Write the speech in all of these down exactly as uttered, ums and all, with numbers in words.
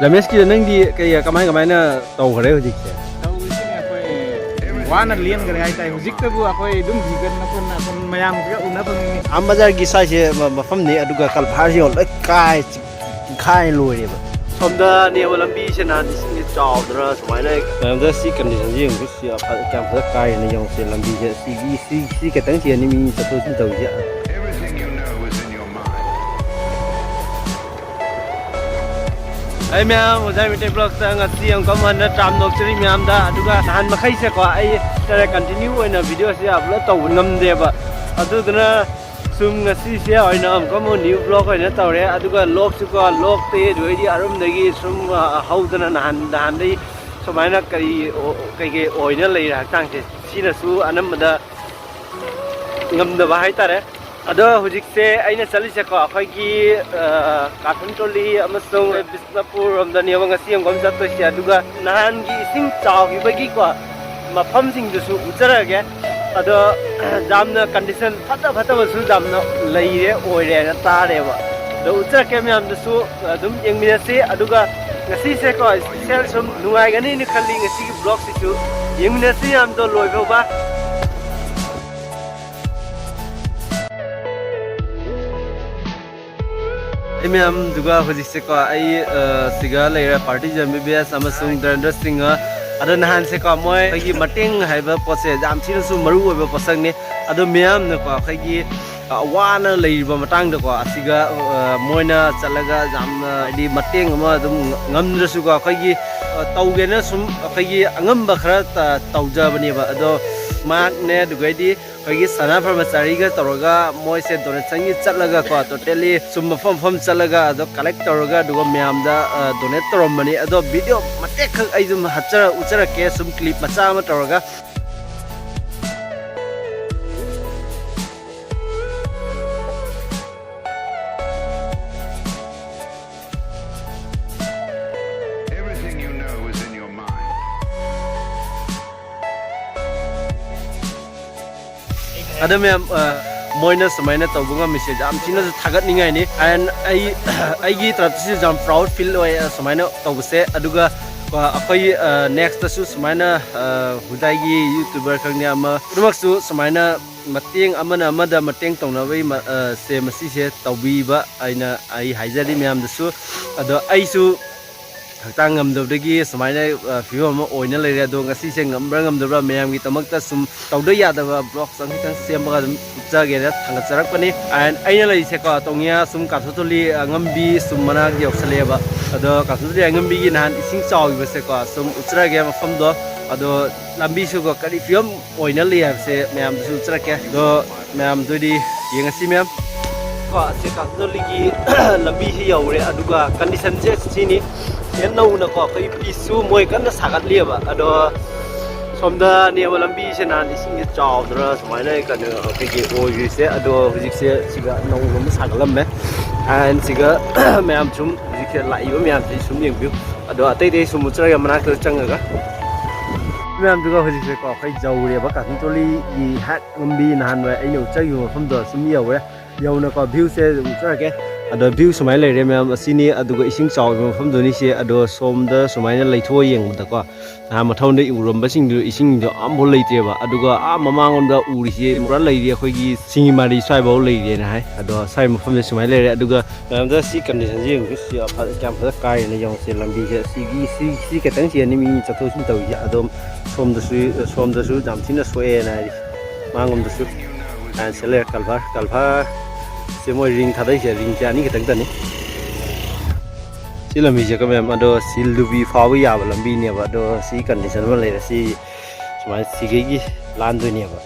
ꯔꯃꯦꯁꯀꯤꯗ ꯅꯪꯗꯤ ꯀꯩ, ꯀꯃꯥꯏ ꯀꯃꯥꯏꯅ ꯇꯧꯈ꯭ꯔꯦ ꯍꯧꯖꯤꯛꯁꯦ? ꯇꯧꯔꯤꯁꯤꯅꯦ ꯑꯩꯈꯣꯏ ꯋꯥꯅ ꯂꯦꯟꯈ꯭ꯔꯦ ꯍꯥꯏꯇꯥꯔꯦ꯫ ꯍꯧꯖꯤꯛꯇꯕꯨ ꯑꯩꯈꯣꯏ ꯑꯗꯨꯝ ꯍꯤꯒꯠꯅ ꯈꯣꯠꯅ ꯑꯩꯈꯣꯏ ꯃꯌꯥꯝꯁꯤꯒ ꯎꯅ ꯐꯪꯉꯤ꯫ ꯑꯥ ꯕꯖꯥꯔꯒꯤ ꯁ꯭ꯋꯥꯏꯁꯦ ꯃ-, ꯃꯐꯝꯅꯤ, ꯑꯗꯨꯒ ꯀꯜꯚꯥꯔꯁꯤ ꯌꯦꯡꯉꯣ, ꯂꯣꯏ ꯀꯥꯏ ꯆꯤꯡꯈꯥꯏ ꯂꯣꯏꯔꯦꯕ꯫ ꯁꯣꯝꯗꯅꯦꯕ ꯂꯝꯕꯤꯁꯤꯅ ꯏꯁꯤꯡꯁꯤ ꯆꯥꯎꯗꯅ ꯁꯨꯃꯥꯏꯅ ꯀꯩꯅꯣꯗ ꯁꯤ ꯀꯟꯗꯤꯁꯟꯁꯤ ꯌꯦꯡꯉꯨ, ꯁꯤ ꯀꯌꯥꯝ ꯐꯖ ꯀꯥꯏꯔꯦꯅ ꯌꯦꯡꯉꯨꯁꯦ ꯂꯝꯕꯤꯁꯦ꯫ ꯁꯤꯒꯤ, ꯁꯤ, ꯁꯤ ꯈꯛꯇꯪ ꯆꯦꯟꯅꯤ ꯃꯤ ꯆꯠꯊꯣꯛ ꯆꯠꯁꯤꯟ ꯇꯧꯔꯤꯁꯦ꯫ Everything you know is in your mind. ꯑꯩ ꯃꯌꯥꯝ ꯑꯣꯖꯥ ꯃꯩꯇꯩ ꯕ꯭ꯂꯣꯛꯇ ꯉꯁꯤ ꯑꯃꯨꯛꯀ ꯍꯟꯅ ꯇ꯭ꯔꯥꯝ ꯅꯣꯛꯆꯔꯤ ꯃꯌꯥꯝꯗ꯫ ꯑꯗꯨꯒ ꯅꯍꯥꯟ ꯃꯈꯩꯁꯦꯀꯣ ꯑꯩ ꯀꯟꯇꯤꯅ꯭ꯌꯨ ꯑꯣꯏꯅ ꯚꯤꯗꯤꯑꯣꯁꯦ ꯑꯞꯂꯣꯗ ꯇꯧꯕ ꯉꯝꯗꯦꯕ꯫ ꯑꯗꯨꯗꯨꯅ ꯁꯨꯝ ꯉꯁꯤꯁꯦ ꯑꯣꯏꯅ ꯑꯃꯨꯛꯀ ꯑꯃꯨꯛ ꯅ꯭ꯌꯨ ꯕ꯭ꯂꯣꯛ ꯑꯣꯏꯅ ꯇꯧꯔꯦ꯫ ꯑꯗꯨꯒ ꯂꯣꯛꯁꯨꯀꯣ ꯂꯣꯛꯇꯒꯤ ꯑꯗꯨꯗꯩꯗꯤ ꯑꯔꯨꯝꯗꯒꯤ ꯁꯨꯝ, ꯑ, ꯍꯧꯗꯅ ꯅꯍꯥꯟ, ꯅꯍꯥꯟꯗꯩ ꯁꯨꯃꯥꯏꯅ ꯀꯔꯤ ꯑꯣ-, ꯀꯩꯀꯩ ꯑꯣꯏꯅ ꯂꯩꯔꯦ ꯍꯛꯆꯥꯡꯁꯦ꯫ ꯁꯤꯅꯁꯨ ꯑꯅꯝꯕꯗ ꯉꯝꯗꯕ ꯍꯥꯏꯇꯥꯔꯦ꯫ ꯑꯗꯣ ꯍꯧꯖꯤꯛꯁꯦ ꯑꯩꯅ ꯆꯠꯂꯤꯁꯦꯀꯣ ꯑꯩꯈꯣꯏꯒꯤ, ꯑ, ꯀꯥꯊꯟ ꯇꯣꯂꯤ ꯑꯃꯁꯨꯡ ꯕꯤꯁꯅꯨꯄꯨꯔ ꯔꯣꯝꯗꯅꯦꯕ ꯉꯁꯤ ꯑꯃꯨꯛ ꯆꯠꯇꯣꯏꯁꯦ꯫ ꯑꯗꯨꯒ ꯅꯍꯥꯟꯒꯤ ꯏꯁꯤꯡ ꯆꯥꯎꯈꯤꯕꯒꯤꯀꯣ ꯃꯐꯝꯁꯤꯡꯗꯨꯁꯨ ꯎꯠꯆꯔꯒꯦ꯫ ꯑꯗꯣ ꯌꯥꯝꯅ ꯀꯟꯗꯤꯁꯟ ꯐꯠꯇ ꯐꯠꯇꯕꯁꯨ ꯌꯥꯝꯅ ꯂꯩꯔꯦ ꯑꯣꯏꯔꯦꯅ ꯇꯥꯔꯦꯕ꯫ ꯑꯗꯣ ꯎꯠꯆꯔꯛꯀꯦ ꯃꯌꯥꯝꯗꯁꯨ ꯑꯗꯨꯝ ꯌꯦꯡꯃꯤꯟꯅꯁꯤ꯫ ꯑꯗꯨꯒ ꯉꯁꯤꯁꯦꯀꯣ ꯏꯁꯄꯤꯁꯦꯜ ꯁꯨꯝ ꯅꯨꯡꯉꯥꯏꯒꯅꯤꯅ ꯈꯜꯂꯤ ꯉꯁꯤꯒꯤ ꯕ꯭ꯂꯣꯛꯁꯤꯁꯨ꯫ ꯌꯦꯡꯃꯤꯟꯅꯁꯤ ꯃꯌꯥꯝꯗꯣ ꯂꯣꯏ ꯐꯥꯎꯕ꯫ ꯑꯩ ꯃꯌꯥꯝꯗꯨꯒ ꯍꯧꯖꯤꯛꯁꯦꯀꯣ ꯑꯩ, ꯑ, ꯁꯤꯒ ꯂꯩꯔꯦ ꯄꯥꯔꯇꯤꯖꯟ ꯕꯤ ꯕꯤ ꯑꯦꯁ ꯑꯃꯁꯨꯡ ꯙꯔꯦꯟꯗ꯭ꯔ ꯁꯤꯡꯍ꯫ ꯑꯗꯣ ꯅꯍꯥꯟꯁꯦꯀꯣ ꯃꯣꯏ ꯑꯩꯈꯣꯏꯒꯤ ꯃꯇꯦꯡ ꯍꯥꯏꯕ ꯄꯣꯠꯁꯦ ꯌꯥꯝ ꯊꯤꯅꯁꯨ ꯃꯔꯨ ꯑꯣꯏꯕ ꯄꯣꯠꯁꯛꯅꯤ꯫ ꯑꯗꯣ ꯃꯤꯌꯥꯝꯅꯀꯣ ꯑꯩꯈꯣꯏꯒꯤ, ꯑ, ꯋꯥꯅ ꯂꯩꯔꯤꯕ ꯃꯇꯥꯡꯗꯀꯣ ꯑꯁꯤꯒ, ꯑ, ꯃꯣꯏꯅ ꯆꯠꯂꯒ ꯌꯥꯝꯅ ꯍꯥꯏꯗꯤ ꯃꯇꯦꯡ ꯑꯃ ꯑꯗꯨꯝ ꯉꯝꯗ꯭ꯔꯁꯨꯀꯣ ꯑꯩꯈꯣꯏꯒꯤ, ꯑ, ꯇꯧꯒꯦꯅ ꯁꯨꯝ ꯑꯩꯈꯣꯏꯒꯤ ꯑꯉꯝꯕ ꯈꯔ ꯇ-, ꯇꯧꯖꯕꯅꯦꯕ꯫ ꯑꯗꯣ ꯃꯍꯥꯛꯅꯦ ꯑꯗꯨꯒꯩꯗꯤ ꯑꯩꯈꯣꯏꯒꯤ ꯁꯅꯥ ꯕ꯭ꯔꯍꯃꯆꯥꯔꯤꯒ ꯇꯧꯔꯒ ꯃꯣꯏꯁꯦ ꯗꯣꯅꯦꯁꯟꯒꯤ ꯆꯠꯂꯒꯀꯣ ꯇꯣꯇꯦꯜꯂꯤ ꯁꯨꯝ ꯃꯐꯝ ꯃꯐꯝ ꯆꯠꯂꯒ ꯑꯗꯣ ꯀꯂꯦꯛ ꯇꯧꯔꯒ ꯑꯗꯨꯒ ꯃꯌꯥꯝꯗ, ꯑ, ꯗꯣꯅꯦꯠ ꯇꯧꯔꯝꯕꯅꯤ꯫ ꯑꯗꯣ ꯚꯤꯗꯤꯑꯣ ꯃꯇꯦꯛ ꯈꯛ ꯑꯩ ꯁꯨꯝ ꯍꯥꯞꯆꯔ-, ꯎꯠꯆꯔꯛꯀꯦ ꯁꯨꯝ ꯀ꯭ꯂꯤꯞ ꯃꯆꯥ ꯑꯃ ꯇꯧꯔꯒ꯫ Everything you know is in your mind. ꯑꯗꯣ ꯃꯌꯥꯝ, ꯑ, ꯃꯣꯏꯅ ꯁꯨꯃꯥꯏꯅ ꯇꯧꯕ ꯉꯝꯃꯤꯁꯦ ꯌꯥꯝ ꯊꯤꯅꯁꯨ ꯊꯥꯒꯠꯅꯤꯡꯉꯥꯏꯅꯤ꯫ And ꯑꯩ ꯑꯩꯒꯤ ꯇꯔꯞꯇꯁꯨ ꯌꯥꯝ proud feel ꯑꯣꯏ ꯁꯨꯃꯥꯏꯅ ꯇꯧꯕꯁꯦ꯫ ꯑꯗꯨꯒ ꯑꯩꯈꯣꯏ ꯅꯦꯛꯁꯇꯁꯨ ꯁꯨꯃꯥꯏꯅ ꯉꯁꯥꯏꯒꯤ YouTuber ꯈꯪꯗꯦ ꯑꯃ ꯄꯨꯝꯅꯃꯛꯁꯨ ꯁꯨꯃꯥꯏꯅ ꯃꯇꯦꯡ ꯑꯃꯅ ꯑꯃꯗ ꯃꯇꯦꯡ ꯇꯧꯅꯕꯒꯤ ꯁꯦ ꯃꯁꯤꯁꯦ ꯇꯧꯕꯤꯕ ꯑꯩꯅ ꯑꯩ ꯍꯥꯏꯖꯔꯤ ꯃꯌꯥꯝꯗꯁꯨ꯫ ꯑꯗꯣ ꯑꯩꯁꯨ ꯍꯛꯆꯥꯡ ꯉꯝꯗꯕꯗꯒꯤ ꯁꯨꯃꯥꯏꯅ ꯐꯤꯕꯝ ꯑꯃ ꯑꯣꯏꯅ ꯂꯩꯔꯦ꯫ ꯑꯗꯣ ꯉꯁꯤꯁꯦ ꯉꯝꯕ꯭ꯔꯥ ꯉꯝꯗꯕ꯭ꯔꯥ ꯃꯌꯥꯝꯒꯤꯗꯃꯛꯇ ꯁꯨꯝ ꯇꯧꯗ ꯌꯥꯗꯕ ꯕ꯭ꯂꯣꯛꯁ ꯑꯃꯈꯤꯇꯪ ꯁꯦꯝꯃꯒ ꯑꯗꯨꯝ ꯎꯠꯆꯒꯦꯅ ꯊꯥꯡꯒꯠꯆꯔꯛꯄꯅꯤ꯫ And ꯑꯩꯅ ꯂꯩꯔꯤꯁꯦꯀꯣ ꯇꯣꯡꯌꯥ ꯁꯨꯝ ꯀꯥꯟꯊꯣꯛꯇꯣꯂꯤ ꯑꯉꯝꯕꯤ ꯁꯨꯝ ꯃꯅꯥꯛ ꯌꯧꯁꯜꯂꯛꯑꯦꯕ꯫ ꯑꯗꯣ ꯀꯥꯟꯊꯣꯛꯇꯣꯂꯤ ꯑꯉꯝꯕꯤꯒꯤ ꯅꯍꯥꯟ ꯏꯁꯤꯡ ꯆꯥꯎꯈꯤꯕꯁꯦꯀꯣ ꯁꯨꯝ ꯎꯠꯆꯔꯒꯦ ꯃꯐꯝꯗꯣ꯫ ꯑꯗꯣ ꯂꯝꯕꯤꯁꯨꯀꯣ ꯀꯔꯤ ꯐꯤꯕꯝ ꯑꯣꯏꯅ ꯂꯩ ꯍꯥꯏꯕꯁꯦ ꯃꯌꯥꯝꯗꯁꯨ ꯎꯠꯆꯔꯛꯀꯦ꯫ ꯑꯗꯣ ꯃꯌꯥꯝꯗꯨꯗꯤ ꯌꯦꯡꯉꯁꯤ ꯃꯌꯥꯝ꯫ ꯀꯣ ꯑꯁꯤ ꯀꯥꯟꯊꯣꯛꯇꯣꯂꯤꯒꯤ ꯂꯝꯕꯤꯁꯤ ꯌꯧꯔꯦ꯫ ꯑꯗꯨꯒ ꯀꯟꯗꯤꯁꯟꯁꯦ ꯁꯤꯅꯤ꯫ ꯍꯦꯟ ꯅꯧꯅꯀꯣ ꯑꯩꯈꯣꯏ ꯄꯤꯁꯁꯨ ꯃꯣꯏ ꯀꯟꯅ ꯁꯥꯒꯠꯂꯤꯑꯕ꯫ ꯑꯗꯣ ꯁꯣꯝꯗꯅꯦꯕ ꯂꯝꯕꯤꯁꯦ ꯅꯍꯥꯟ ꯏꯁꯤꯡꯁꯦ ꯆꯥꯎꯗꯅ ꯁꯨꯃꯥꯏꯅ ꯀꯩꯅꯣ ꯑꯩꯈꯣꯏꯒꯤ ꯑꯣꯏꯈ꯭ꯔꯤꯁꯦ꯫ ꯑꯗꯣ ꯍꯧꯖꯤꯛꯁꯦ ꯁꯤꯒ ꯅꯧꯅ ꯑꯃꯨꯛ ꯁꯥꯒꯠꯂꯝꯃꯦ꯫ And ꯁꯤꯒ ꯃꯌꯥꯝ ꯁꯨꯝ ꯍꯧꯖꯤꯛꯁꯦ ꯂꯥꯛꯏꯕ ꯃꯌꯥꯝꯁꯦ ꯁꯨꯝ ꯌꯦꯡꯕꯤꯌꯨ꯫ ꯑꯗꯣ ꯑꯇꯩ ꯑꯇꯩ ꯁꯨꯝ ꯎꯠꯆꯔꯒꯦ ꯃꯅꯥꯛꯇ ꯆꯪꯉꯒ꯫ ꯃꯌꯥꯝꯗꯨꯒ ꯍꯧꯖꯤꯛꯁꯦꯀꯣ ꯑꯩꯈꯣꯏ ꯌꯧꯔꯦꯕ ꯀꯥꯟꯊꯣꯛꯇꯣꯂꯤꯒꯤ ꯍꯦꯛ ꯂꯝꯕꯤ ꯅꯍꯥꯟꯋꯥꯏ ꯑꯩꯅ ꯎꯠꯆꯈꯤꯕ ꯃꯐꯝꯗꯣ ꯁꯨꯝ ꯌꯧꯔꯦ꯫ ꯌꯧꯅꯀꯣ ꯚ꯭ꯌꯨꯁꯦ ꯑꯗꯨꯝ ꯎꯠꯆꯔꯛꯀꯦ꯫ ꯑꯗꯣ ꯚ꯭ꯌꯨ ꯁꯨꯃꯥꯏꯅ ꯂꯩꯔꯦ ꯃꯌꯥꯝ ꯑꯁꯤꯅꯤ꯫ ꯑꯗꯨꯒ ꯏꯁꯤꯡ ꯆꯥꯎꯕ ꯃꯐꯝꯗꯨꯅꯤ ꯁꯤ꯫ ꯑꯗꯣ ꯁꯣꯝꯗ ꯁꯨꯃꯥꯏꯅ ꯂꯩꯊꯣꯛꯑ ꯌꯦꯡꯕꯗꯀꯣ ꯅꯍꯥꯟ ꯃꯊꯧꯗ ꯎꯔꯝꯕꯁꯤꯡꯗꯨ ꯏꯁꯤꯡꯗꯣ ꯑꯝꯐꯥꯎ ꯂꯩꯇ꯭ꯔꯦꯕ꯫ ꯑꯗꯨꯒ ꯑꯥ ꯃꯃꯥꯡꯂꯣꯝꯗ ꯎꯔꯤꯁꯤ ꯄꯨꯔꯥ ꯂꯩꯔꯤ ꯑꯩꯈꯣꯏꯒꯤ ꯁꯤꯡꯒꯤ ꯃꯥꯔꯤ ꯁ꯭ꯋꯥꯏꯐꯥꯎ ꯂꯩꯔꯦꯅ ꯍꯥꯏ꯫ ꯑꯗꯣ ꯁ꯭ꯋꯥꯏ ꯃꯐꯝꯁꯦ ꯁꯨꯃꯥꯏꯅ ꯂꯩꯔꯦ꯫ ꯑꯗꯨꯒ ꯃꯌꯥꯝꯗ ꯁꯤ ꯀꯟꯗꯤꯁꯟꯁꯤ ꯌꯦꯡꯉꯨ꯫ ꯁꯤ ꯐꯖ- ꯀꯌꯥꯝ ꯐꯖ ꯀꯥꯏꯔꯦꯅ ꯌꯦꯡꯉꯨꯁꯦ꯫ ꯂꯝꯕꯤꯁꯦ ꯁꯤꯒꯤ ꯁꯤ ꯁꯤ ꯈꯤꯇꯪ ꯆꯦꯟꯅꯤ ꯃꯤ ꯆꯠꯊꯣꯛ ꯆꯠꯁꯤꯟ ꯇꯧꯔꯤꯁꯦ꯫ ꯑꯗꯣ ꯁꯣꯝꯗꯁꯨ ꯁꯣꯝꯗꯁꯨ ꯌꯥꯝ ꯊꯤꯅ ꯁꯣꯛꯑꯦꯅ ꯍꯥꯏꯔꯤ꯫ ꯃꯥꯡꯂꯣꯝꯗꯁꯨ꯫ ꯑ, ꯁꯤ ꯂꯩꯔꯦ ꯀꯜꯚꯔ ꯀꯜꯚꯔ꯫ ꯁꯤ ꯃꯣꯏ ꯔꯤꯡ ꯊꯥꯗꯩꯁꯦ ꯔꯤꯡꯁꯦ ꯑꯅꯤ ꯈꯛꯇꯪꯗꯅꯤ꯫ ꯁꯤ ꯂꯝꯕꯤꯁꯦ ꯀꯃꯥꯏ ꯑꯗꯣ ꯁꯤꯜ ꯂꯨꯕꯤ ꯐꯥꯎꯕ ꯌꯥꯕ ꯂꯝꯕꯤꯅꯦꯕ꯫ ꯑꯗꯣ ꯁꯤ ꯀꯟꯗꯤꯁꯟ ꯑꯃ ꯂꯩꯔꯦ꯫ ꯁꯤ ꯁꯨꯃꯥꯏꯅ ꯁꯤꯒꯩꯒꯤ ꯂꯥꯟꯗꯣꯏꯅꯦꯕ꯫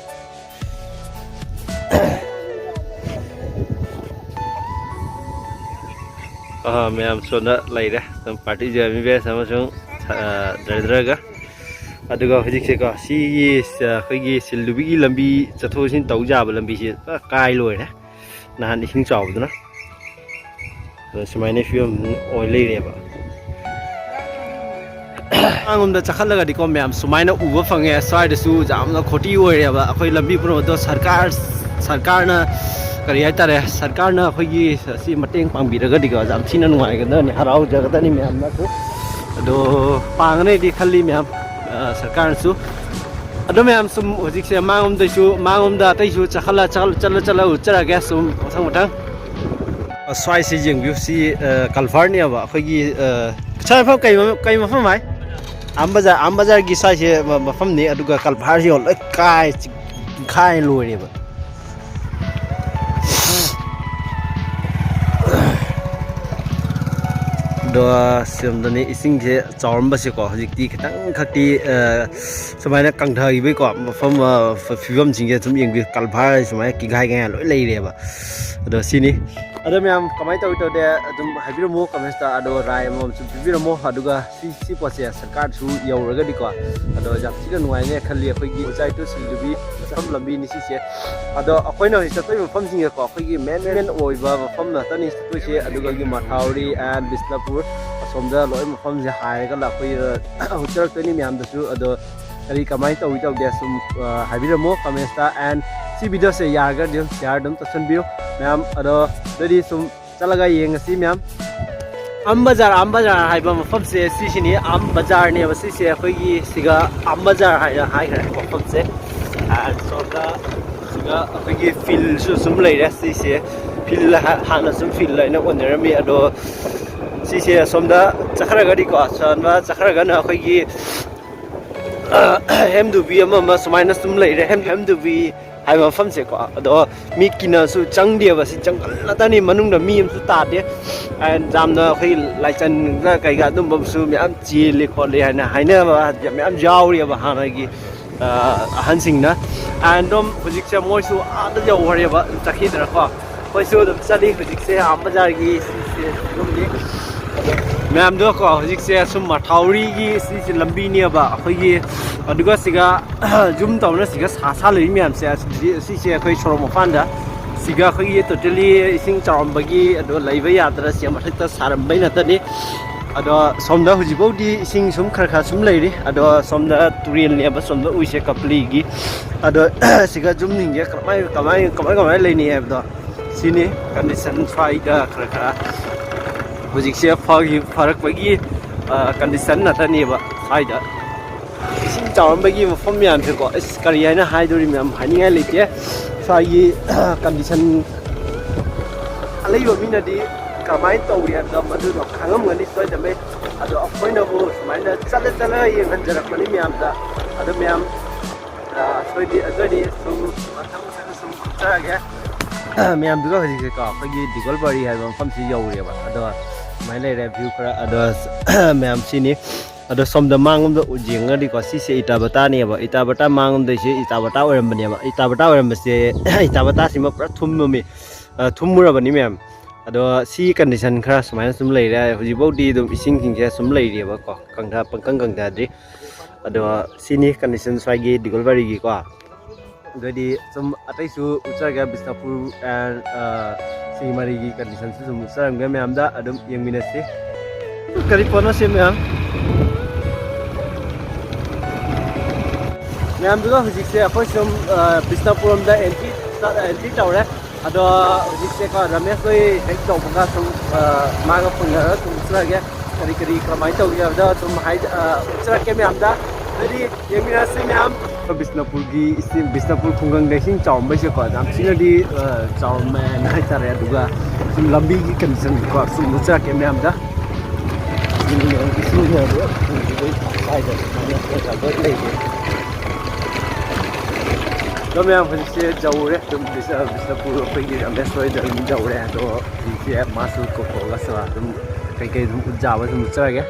ꯑꯥ, ꯃꯌꯥꯝ ꯁꯣꯝꯗ ꯂꯩꯔꯦ꯫ ꯑꯗꯨꯝ ꯄꯥꯔꯇꯤ ꯖꯦ ꯑꯥꯔ ꯃꯤ ꯕꯦꯁ ꯑꯃꯁꯨꯡ, ꯑꯥ, ꯗ꯭ꯔꯥꯏꯗꯔꯒ꯫ ꯑꯗꯨꯒ ꯍꯧꯖꯤꯛꯁꯦꯀꯣ ꯁꯤꯒꯤ, ꯑꯥ, ꯑꯩꯈꯣꯏꯒꯤ ꯁꯤꯜ ꯂꯨꯕꯤꯒꯤ ꯂꯝꯕꯤ ꯆꯠꯊꯣꯛ ꯆꯠꯁꯤꯟ ꯇꯧ ꯌꯥꯕ ꯂꯝꯕꯤꯁꯦ ꯄꯨꯔꯥ ꯀꯥꯏ ꯂꯣꯏꯔꯦ ꯅꯍꯥꯟ ꯏꯁꯤꯡ ꯆꯥꯎꯕꯗꯨꯅ꯫ ꯑꯗꯣ ꯁꯨꯃꯥꯏꯅ ꯐꯤꯕꯝ ꯑꯣꯏ ꯂꯩꯔꯦꯕ꯫ ꯃꯥꯡꯂꯣꯝꯗ ꯆꯈꯠꯂꯒꯗꯤꯀꯣ ꯃꯌꯥꯝ ꯁꯨꯃꯥꯏꯅ ꯎꯕ ꯐꯪꯉꯦ꯫ ꯁ꯭ꯋꯥꯏꯗꯁꯨ ꯌꯥꯝꯅ ꯈꯣꯇꯤ ꯑꯣꯏꯔꯦꯕ꯫ ꯑꯩꯈꯣꯏ ꯂꯝꯕꯤ ꯄꯨꯝꯅꯃꯛꯇꯣ ꯁꯔꯀꯥꯔ ꯁꯔꯀꯥꯔꯅ, ꯀꯔꯤ ꯍꯥꯏꯇꯥꯔꯦ, ꯁꯔꯀꯥꯔꯅ ꯑꯩꯈꯣꯏꯒꯤ ꯁꯤ ꯃꯇꯦꯡ ꯄꯥꯡꯕꯤꯔꯒꯗꯤꯀꯣ, ꯌꯥꯝ ꯊꯤꯅ ꯅꯨꯡꯉꯥꯏꯒꯗꯕꯅꯤ, ꯍꯔꯥꯎꯖꯒꯗꯕꯅꯤ ꯃꯌꯥꯝꯅꯁꯨ꯫ ꯑꯗꯣ ꯄꯥꯡꯒꯅꯤꯗꯤ ꯈꯜꯂꯤ ꯃꯌꯥꯝ, ꯑ, ꯁꯔꯀꯥꯔꯅꯁꯨ꯫ ꯑꯗꯣ ꯃꯌꯥꯝ, ꯁꯨꯝ ꯍꯧꯖꯤꯛꯁꯦ ꯃꯥꯡꯂꯣꯝꯗꯩꯁꯨ, ꯃꯥꯡꯂꯣꯝꯗ ꯑꯇꯩꯁꯨ ꯆꯠꯈꯠꯂ, ꯆꯠꯂ, ꯆꯠꯂ, ꯆꯠꯂ ꯎꯠꯆꯔꯒꯦ ꯁꯨꯝ ꯃꯊꯪ ꯃꯊꯪ꯫ ꯑ, ꯁ꯭ꯋꯥꯏꯁꯤ ꯌꯦꯡꯕꯤꯌꯨ, ꯁꯤ, ꯑ, ꯀꯜꯚꯔꯅꯦꯕ ꯑꯩꯈꯣꯏꯒꯤ, ꯑ, ꯁ꯭ꯋꯥꯏ ꯃꯐꯝ ꯀꯩ ꯃ-, ꯀꯩ ꯃꯐꯝ ꯍꯥꯏ? ꯑꯥꯝ ꯕꯖꯥꯔ, ꯑꯥꯝ ꯕꯖꯥꯔꯒꯤ ꯁ꯭ꯋꯥꯏꯁꯦ ꯃ-, ꯃꯐꯝꯅꯤ꯫ ꯑꯗꯨꯒ ꯀꯜꯚꯔꯁꯤ ꯌꯦꯡꯉꯣ, ꯂꯣꯏ ꯀꯥꯏ, ꯆꯤꯡꯈꯥꯏ ꯂꯣꯏꯔꯦꯕ꯫ ꯑꯗꯣ ꯁꯤꯔꯣꯝꯗꯅꯤ ꯏꯁꯤꯡꯁꯦ ꯆꯥꯎꯔꯝꯕꯁꯦꯀꯣ, ꯍꯧꯖꯤꯛꯇꯤ ꯈꯤꯇꯪ ꯈꯛꯇꯤ, ꯑ, ꯁꯨꯃꯥꯏꯅ ꯀꯪꯊꯈꯤꯕꯒꯤꯀꯣ, ꯃꯐꯝ, ꯑ, ꯐ-, ꯐꯤꯕꯝꯁꯤꯡꯁꯦ ꯁꯨꯝ ꯌꯦꯡꯕꯤꯌꯨ, ꯀꯜꯚꯔ ꯁꯨꯃꯥꯏꯅ ꯀꯤꯒꯥꯏ ꯀꯤꯒꯥꯏ ꯂꯣꯏ ꯂꯩꯔꯦꯕ꯫ ꯑꯗꯣ ꯁꯤꯅꯤ꯫ ꯑꯗꯣ ꯃꯌꯥꯝ ꯀꯃꯥꯏꯅ ꯇꯧꯏ ꯇꯧꯗꯦ ꯑꯗꯨꯝ ꯍꯥꯏꯕꯤꯔꯝꯃꯣ ꯀꯃꯦꯟꯁꯇ, ꯑꯗꯣ ꯔꯥꯏ ꯑꯃꯃꯝꯁꯨ ꯄꯤꯕꯤꯔꯝꯃꯣ꯫ ꯑꯗꯨꯒ ꯁꯤ, ꯁꯤ ꯄꯣꯠꯁꯦ ꯁꯔꯀꯥꯔꯁꯨ ꯌꯧꯔꯒꯗꯤꯀꯣ, ꯑꯗꯣ ꯌꯥꯝ ꯊꯤꯅ ꯅꯨꯡꯉꯥꯏꯅꯦ ꯈꯜꯂꯤ꯫ ꯑꯩꯈꯣꯏꯒꯤ ꯎꯆꯥꯏ ꯇꯨ ꯁꯤꯜꯗꯨꯕꯤ ꯆꯠꯐꯝ ꯂꯝꯕꯤꯅꯤ ꯁꯤꯁꯦ꯫ ꯑꯗꯣ ꯑꯩꯈꯣꯏꯅ ꯍꯧꯖꯤꯛ ꯆꯠꯇꯣꯏ ꯃꯐꯝꯁꯤꯡꯁꯦꯀꯣ, ꯑꯩꯈꯣꯏꯒꯤ ꯃꯦꯟ ꯃꯦꯟ ꯑꯣꯏꯕ ꯃꯐꯝ ꯉꯥꯛꯇꯅꯤ ꯆꯠꯇꯣꯏꯁꯦ꯫ ꯑꯗꯨꯒ ꯑꯩꯈꯣꯏꯒꯤ ꯃꯊꯥꯎꯔꯤ and ꯕꯤꯁꯅꯨꯄꯨꯔ ꯑꯁꯣꯝꯗ ꯂꯣꯏ ꯃꯐꯝꯁꯦ ꯍꯥꯏꯔꯒ ꯑꯩꯈꯣꯏ ꯎꯠꯆꯔꯛꯇꯣꯏꯅꯤ ꯃꯌꯥꯝꯗꯁꯨ꯫ ꯑꯗꯣ ꯀꯔꯤ ꯀꯃꯥꯏꯅ ꯇꯧꯏ ꯇꯧꯗꯦ ꯁꯨꯝ, ꯑ, ꯍꯥꯏꯕꯤꯔꯝꯃꯣ ꯀꯃꯦꯟꯁꯇ꯫ And ꯁꯤ ꯚꯤꯗꯤꯑꯣꯁꯦ ꯌꯥꯔꯒꯗꯤ ꯑꯗꯨꯝ ꯁꯤꯌꯥꯔ ꯑꯗꯨꯝ ꯇꯧꯁꯟꯕꯤꯌꯨ ꯃꯌꯥꯝ꯫ ꯑꯗꯣ ꯑꯗꯨꯗꯤ ꯁꯨꯝ ꯆꯠꯂꯒ ꯌꯦꯡꯉꯁꯤ ꯃꯌꯥꯝ꯫ ꯑꯥꯝ ꯕꯖꯥꯔ, ꯑꯥꯝ ꯕꯖꯥꯔ ꯍꯥꯏꯕ ꯃꯐꯝꯁꯦ ꯁꯤꯁꯤꯅꯤ꯫ ꯑꯥꯝ ꯕꯖꯥꯔꯅꯦꯕ ꯁꯤꯁꯦ, ꯑꯩꯈꯣꯏꯒꯤ ꯁꯤꯒ ꯑꯥꯝ ꯕꯖꯥꯔ ꯍꯥꯏꯅ ꯍꯥꯏꯈ꯭ꯔꯦ ꯃꯐꯝꯁꯦ꯫ And ꯁꯣꯝꯗ ꯁꯤꯒ ꯑꯩꯈꯣꯏꯒꯤ ꯐꯤꯜꯁꯨ ꯁꯨꯝ ꯂꯩꯔꯦ꯫ ꯁꯤꯁꯦ ꯐꯤꯜ ꯍꯥ-, ꯍꯥꯟꯅ ꯁꯨꯝ ꯐꯤꯜ ꯍꯥꯏꯅ ꯑꯣꯏꯅꯔꯝꯃꯤ, ꯑꯗꯣ ꯁꯤꯁꯦ ꯑꯁꯣꯝꯗ ꯆꯠꯈ꯭ꯔꯒꯗꯤꯀꯣ, ꯑꯁꯣꯝꯗ ꯆꯠꯈ꯭ꯔꯒꯅ ꯑꯩꯈꯣꯏꯒꯤ ꯑꯦꯝ ꯗꯨꯕꯤ ꯑꯃ ꯑꯃ ꯁꯨꯃꯥꯏꯅ ꯁꯨꯝ ꯂꯩꯔꯦ꯫ ꯑꯦꯝ ꯗꯨꯕꯤ ꯍꯥꯏꯕ ꯃꯐꯝꯁꯦꯀꯣ, ꯑꯗꯣ ꯃꯤ ꯀꯤꯅꯁꯨ ꯆꯪꯗꯦꯕ, ꯁꯤ ꯖꯪꯒꯜ ꯉꯥꯛꯇꯅꯤ, ꯃꯅꯨꯡꯗ ꯃꯤ ꯑꯃꯁꯨ ꯇꯥꯗꯦ꯫ And ꯌꯥꯝꯅ ꯑꯩꯈꯣꯏ ꯂꯥꯏꯆꯟꯗ ꯀꯩꯀꯥ ꯑꯗꯨꯝꯕꯁꯨ ꯃꯌꯥꯝ ꯆꯦꯜꯂꯤ ꯈꯣꯠꯂꯤ ꯍꯥꯏꯅ ꯍꯥꯏꯅꯕ ꯃꯌꯥꯝ ꯌꯥꯎꯔꯤꯑꯕ ꯍꯥꯟꯅꯒꯤ, ꯑ, ꯑꯍꯟꯁꯤꯡꯅ꯫ And ꯑꯗꯨꯝ ꯍꯧꯖꯤꯛꯁꯦ ꯃꯣꯏꯁꯨ ꯑꯥꯗ ꯌꯧꯈ꯭ꯔꯦꯕ, ꯑꯗꯨꯝ ꯆꯠꯈꯤꯗꯅꯀꯣ꯫ ꯑꯩꯈꯣꯏꯁꯨ ꯑꯗꯨꯝ ꯆꯠꯂꯤ ꯍꯧꯖꯤꯛꯁꯦ ꯑꯥꯝ ꯕꯖꯥꯔꯒꯤ ꯁꯤꯁꯦ ꯑꯗꯨꯝꯗꯤ꯫ ꯃꯌꯥꯝꯗꯣꯀꯣ, ꯍꯧꯖꯤꯛꯁꯦ ꯁꯨꯝ ꯃꯊꯥꯎꯔꯤꯒꯤ ꯁꯤꯁꯦ ꯂꯝꯕꯤꯅꯦꯕ, ꯑꯩꯈꯣꯏꯒꯤ, ꯑꯗꯨꯒ ꯁꯤꯒ ꯌꯨꯝ ꯇꯧꯅ ꯁꯤꯒ ꯁꯥ ꯁꯥ ꯂꯩꯔꯤ ꯃꯌꯥꯝꯁꯦ, ꯑꯁꯤꯗꯤ, ꯁꯤꯁꯦ ꯑꯩꯈꯣꯏ ꯁꯣꯔꯣꯛ ꯃꯄꯥꯟꯗ꯫ ꯁꯤꯒ ꯑꯩꯈꯣꯏꯒꯤ totally ꯏꯁꯤꯡ ꯆꯥꯎꯔꯝꯕꯒꯤ ꯑꯗꯣ ꯂꯩꯕ ꯌꯥꯗꯅ ꯁꯤꯒ ꯃꯊꯛꯇ ꯁꯥꯔꯝꯕꯩ ꯅꯠꯇꯅꯤ꯫ ꯑꯗꯣ ꯁꯣꯝꯗ ꯍꯧꯖꯤꯛꯐꯥꯎꯗꯤ ꯏꯁꯤꯡ ꯁꯨꯝ ꯈꯔ ꯈꯔ ꯁꯨꯝ ꯂꯩꯔꯤ꯫ ꯑꯗꯣ ꯁꯣꯝꯗ ꯇꯨꯔꯦꯜꯅꯦꯕ ꯁꯣꯝꯗ ꯎꯏꯁꯦ ꯀꯄꯂꯤꯒꯤ꯫ ꯑꯗꯣ ꯁꯤꯒ ꯌꯨꯝꯁꯤꯡꯁꯦ ꯀꯃꯥꯏ ꯀꯃꯥꯏ ꯀꯃꯥꯏ ꯀꯃꯥꯏ ꯂꯩꯅꯤ ꯍꯥꯏꯕꯗꯣ ꯁꯤꯅꯤ꯫ ꯀꯟꯗꯤꯁꯟ ꯁ꯭ꯋꯥꯏꯗ ꯈꯔ ꯈꯔ ꯍꯧꯖꯤꯛꯁꯦ ꯐꯔꯛꯄꯒꯤ ꯀꯟꯗꯤꯁꯟ ꯉꯥꯛꯇꯅꯦꯕ ꯁ꯭ꯋꯥꯏꯗ꯫ ꯏꯁꯤꯡ ꯆꯥꯎꯔꯝꯕꯒꯤ ꯃꯐꯝ ꯃꯌꯥꯝꯁꯦꯀꯣ, ꯑꯁ, ꯀꯔꯤ ꯍꯥꯏꯅ ꯍꯥꯏꯗꯣꯔꯤ ꯃꯌꯥꯝ, ꯍꯥꯏꯅꯤꯡꯉꯥꯏ ꯂꯩꯇꯦ꯫ ꯁ꯭ꯋꯥꯏꯒꯤ ꯀꯟꯗꯤꯁꯟ ꯑꯂꯩꯕ ꯃꯤꯅꯗꯤ ꯀꯔꯝꯍꯥꯏꯅ ꯇꯧꯔꯤ ꯍꯥꯏꯕꯗꯣ ꯃꯗꯨꯗꯣ ꯈꯪꯉꯝꯒꯅꯤ ꯁꯣꯏꯗꯅ꯫ ꯑꯗꯣ ꯑꯩꯈꯣꯏꯅꯕꯨ ꯁꯨꯃꯥꯏꯅ ꯆꯠꯂ ꯆꯠꯂ ꯌꯦꯡꯍꯟꯖꯔꯛꯄꯅꯤ ꯃꯌꯥꯝꯗ꯫ ꯑꯗꯣ ꯃꯌꯥꯝ, ꯑ, ꯁꯣꯏꯗꯤ ꯑꯗꯨꯗꯤ ꯁꯨꯝ ꯃꯊꯪ ꯃꯊꯪ ꯁꯨꯝ ꯎꯠꯆꯔꯒꯦ꯫ ꯃꯌꯥꯝꯗꯨꯒ ꯍꯧꯖꯤꯛꯁꯦꯀꯣ ꯑꯩꯈꯣꯏꯒꯤ ꯗꯤꯒꯣꯜꯕꯔꯤ ꯍꯥꯏꯕ ꯃꯐꯝꯁꯤ ꯌꯧꯔꯦꯕ꯫ ꯑꯗꯣ ꯁꯨꯃꯥꯏꯅ ꯂꯩꯔꯦ ꯚ꯭ꯌꯨ ꯈꯔ꯫ ꯑꯗꯣ ꯃꯌꯥꯝ ꯁꯤꯅꯤ꯫ ꯑꯗꯣ ꯁꯣꯝꯗ ꯃꯥꯡꯂꯣꯝꯗ ꯎ-, ꯌꯦꯡꯉꯒꯗꯤꯀꯣ, ꯁꯤꯁꯦ ꯏꯇꯥꯕꯇꯥꯅꯦꯕ꯫ ꯏꯇꯥꯕꯇꯥ ꯃꯥꯡꯂꯣꯝꯗ ꯏꯁꯦ ꯏꯇꯥꯕꯇꯥ ꯑꯣꯏꯔꯝꯕꯅꯦꯕ꯫ ꯏꯇꯥꯕꯇꯥ ꯑꯣꯏꯔꯝꯕꯁꯦ ꯏꯇꯥꯕꯇꯥꯁꯤꯃ ꯄꯨꯔꯥ ꯊꯨꯝꯃꯝꯃꯤ꯫ ꯑ, ꯊꯨꯝꯃꯨꯔꯕꯅꯤ ꯃꯌꯥꯝ꯫ ꯑꯗꯣ ꯁꯤ ꯀꯟꯗꯤꯁꯟ ꯈꯔ ꯁꯨꯃꯥꯏꯅ ꯁꯨꯝ ꯂꯩꯔꯦ꯫ ꯍꯧꯖꯤꯛꯐꯥꯎꯗꯤ ꯑꯗꯨꯝ ꯏꯁꯤꯡꯁꯤꯡꯁꯦ ꯁꯨꯝ ꯂꯩꯔꯤꯑꯕꯀꯣ, ꯀꯪꯊ-, ꯄꯪꯀꯪ ꯀꯪꯊꯗ꯭ꯔꯤ꯫ ꯑꯗꯣ ꯁꯤꯅꯤ ꯀꯟꯗꯤꯁꯟ ꯁ꯭ꯋꯥꯏꯒꯤ ꯗꯤꯒꯣꯜꯕꯔꯤꯒꯤꯀꯣ꯫ ꯑꯗꯨꯗꯤ ꯁꯨꯝ ꯑꯇꯩꯁꯨ ꯎꯠꯆꯔꯒꯦ, ꯕꯤꯁꯅꯨꯄꯨꯔ and, ꯑ, ꯁꯤꯡꯖꯃꯩꯒꯤ ꯀꯟꯗꯤꯁꯟꯁꯨ ꯁꯨꯝ ꯎꯠꯆꯔꯝꯒꯦ ꯃꯌꯥꯝꯗ, ꯑꯗꯨꯝ ꯌꯦꯡꯃꯤꯟꯅꯁꯤ꯫ ꯀꯔꯤ ꯄꯣꯠꯅꯣ ꯁꯤ ꯃꯌꯥꯝ? ꯃꯌꯥꯝꯗꯨꯒ ꯍꯧꯖꯤꯛꯁꯦ ꯑꯩꯈꯣꯏ ꯁꯨꯝ, ꯑ, ꯕꯤꯁꯅꯨꯄꯨꯔ ꯂꯣꯝꯗ entry, entry ꯇꯧꯔꯦ꯫ ꯑꯗꯣ ꯍꯧꯖꯤꯛꯁꯦꯀꯣ ꯔꯃꯦꯁ ꯍꯣꯏ ꯍꯦꯛ ꯇꯧꯕꯒ ꯁꯨꯝ, ꯑ, ꯃꯥꯒ ꯐꯪꯅꯔꯒ ꯁꯨꯝ ꯎꯠꯆꯔꯒꯦ꯫ ꯀꯔꯤ ꯀꯔꯤ ꯀꯃꯥꯏꯅ ꯇꯧꯒꯦ ꯍꯥꯏꯕꯗꯣ ꯑꯗꯨꯝ ꯍꯥꯏ-, ꯑ, ꯎꯠꯆꯔꯛꯀꯦ ꯃꯌꯥꯝꯗ꯫ ꯑꯗꯨꯗꯤ ꯌꯦꯡꯃꯤꯟꯅꯔꯁꯤ ꯃꯌꯥꯝ꯫ ꯕꯤꯁꯅꯨꯄꯨꯔꯒꯤ ꯏꯁꯤꯡ, ꯕꯤꯁꯅꯨꯄꯨꯔ ꯈꯨꯡꯒꯪꯗ ꯏꯁꯤꯡ ꯆꯥꯎꯔꯝꯕꯩꯁꯦꯀꯣ, ꯌꯥꯝ ꯊꯤꯅꯗꯤ, ꯑ, ꯆꯥꯎꯔꯝꯃꯦꯅ ꯍꯥꯏꯇꯥꯔꯦ꯫ ꯑꯗꯨꯒ ꯁꯨꯝ ꯂꯝꯕꯤꯒꯤ ꯀꯟꯗꯤꯁꯟꯁꯦꯀꯣ ꯁꯨꯝ ꯎꯠꯆꯔꯛꯀꯦ ꯃꯌꯥꯝꯗ꯫ ꯏꯁꯤꯡ ꯃꯌꯥꯝ, ꯏꯁꯤꯡ ꯃꯌꯥꯝꯗꯣ ꯁ꯭ꯋꯥꯏꯗ ꯁꯨꯃꯥꯏꯅ ꯈꯔ ꯈꯔ ꯂꯣꯏ ꯂꯩꯔꯦ꯫ ꯑꯗꯣ ꯃꯌꯥꯝ ꯍꯧꯖꯤꯛꯁꯦ ꯌꯧꯔꯦ, ꯑꯗꯨꯝ ꯕꯤꯁ-, ꯕꯤꯁꯅꯨꯄꯨꯔ ꯑꯩꯈꯣꯏꯒꯤ ꯔꯃꯦꯁ ꯍꯣꯏꯗ ꯑꯗꯨꯝ ꯌꯧꯔꯦ꯫ ꯑꯗꯣ ꯍꯧꯖꯤꯛꯁꯦ ꯃꯥꯁꯨ ꯀꯧꯊꯣꯛꯑꯒ ꯑꯗꯨꯝ ꯀꯩꯀꯩ ꯑꯗꯨꯝ ꯎꯠꯆꯥꯕ ꯑꯗꯨꯝ ꯎꯠꯆꯔꯒꯦ꯫